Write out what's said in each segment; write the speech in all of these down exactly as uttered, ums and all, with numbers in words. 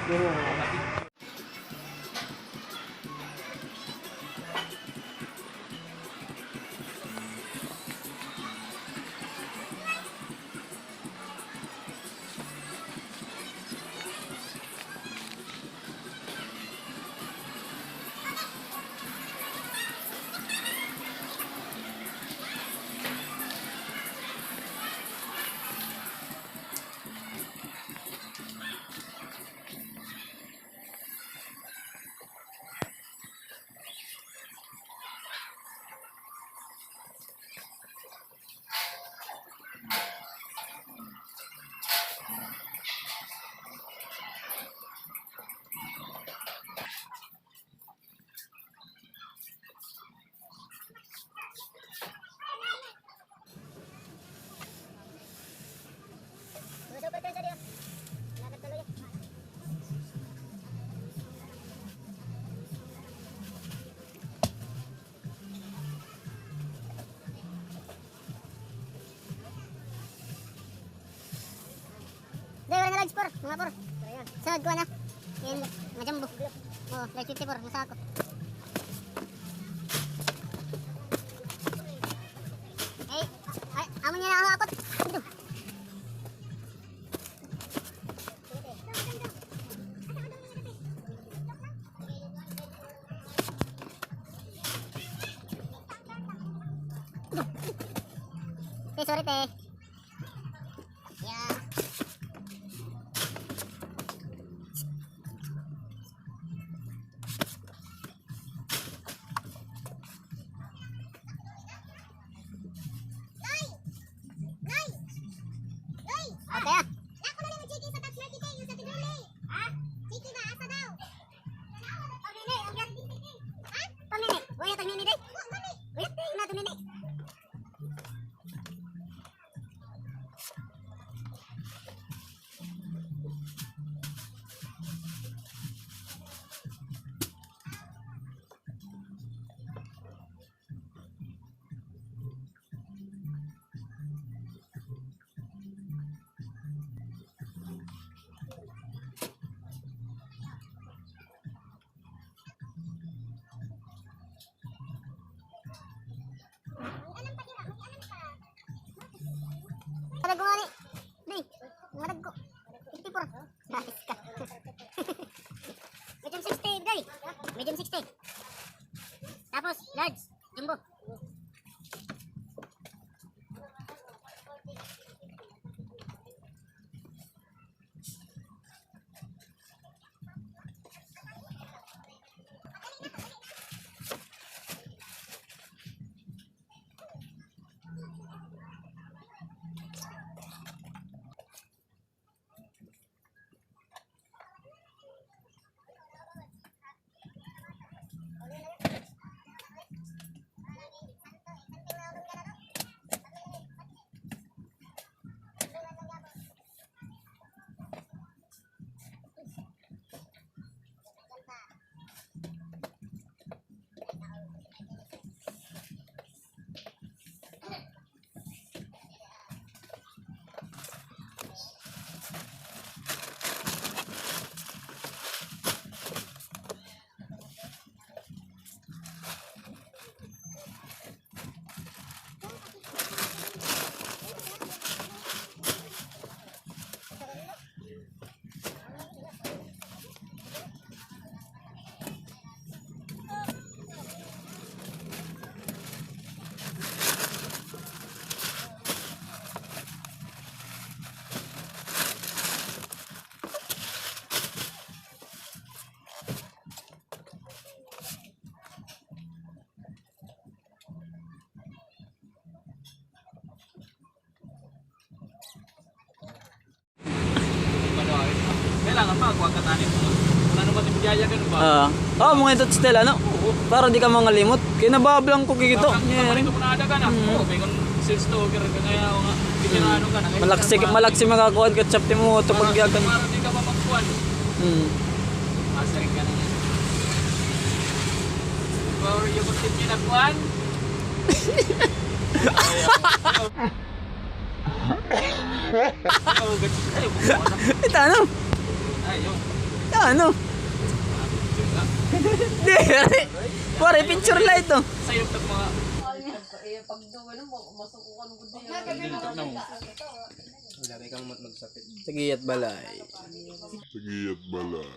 Day, wala na large four, mga four. Sunod ko na. Yan, mga jumbo. Oh, large fifty-four, nasa ako. Ay, ay, amo niya na ako akot. Ito. Te, sorry, te. Yeah. Nay! Nay! Nay! Okay, ah. Ako na lang ang chiki sa tax market, eh, yung sa Tigoli. Ha? Chiki ba? Asa daw? Pamili, ang ganda. Ha? Pamili. Uy, ito, mimi, day. Uy, ito, na, tumili. Kada ko nga ni, Day, nga nagko. Fifty-four. Nice ka. Medium sixty, Day. Medium sixty. Tapos, large, jumbo. Kailangan pa, kuha ka tanim mo. Kung ano man yung biyayagan ba? Ah. Oh, mga ito, Stel, ano? Oo. Para di ka mangalimot. Kaya nabablang ko kikito. Baka, baka ito na ada ka na. Mm. Oo, may kung sales to, kaya, kaya ako nga, hindi na ano ka na. Malaksi, malaksi makakuha ka, chapte mo, ito pagyagan. Para di ka mapagkuhan. Mm. Asa rin ka na yan. Or you continue na kuhan? Ito, ano? Ano? Di, pare, picture la ito. Sige, at balay. Sige, at balay.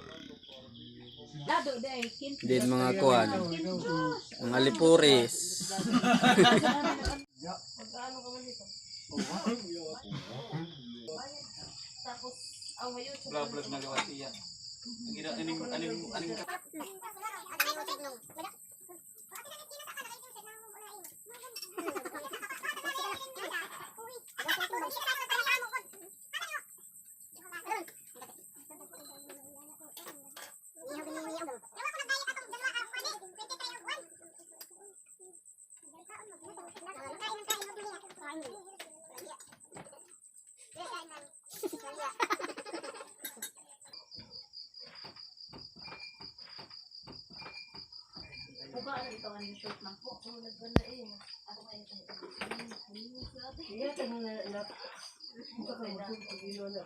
Diin mga kuan. Mga alipuris. Vlog-vlog na gawa siya. Ang gina-, aning, aning, aning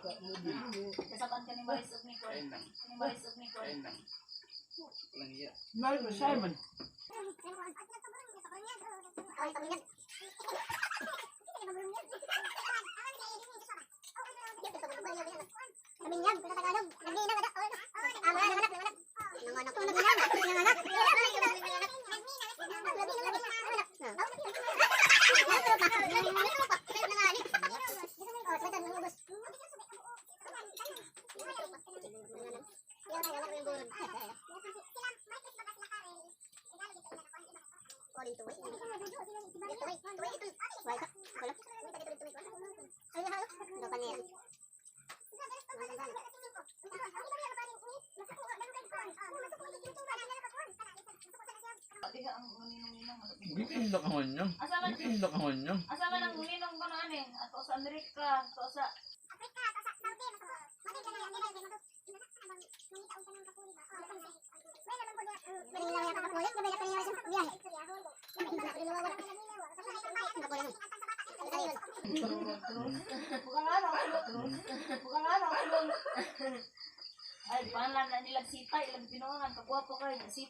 Kasapan ka ni Maris ug ni Kwan. Ni Maris ug ni Kwan. Simon. Gipinda ka man niya. Asa man, gipinda ka man niya. Asa man ang ninong ba na ani? Ato sa Amerika, ato sa Africa, ato sa Saudi, ato sa Madrid, ato sa Madrid. Ay, pangalan na nila Sita, ilang binuangan, kagwapo kay Sita.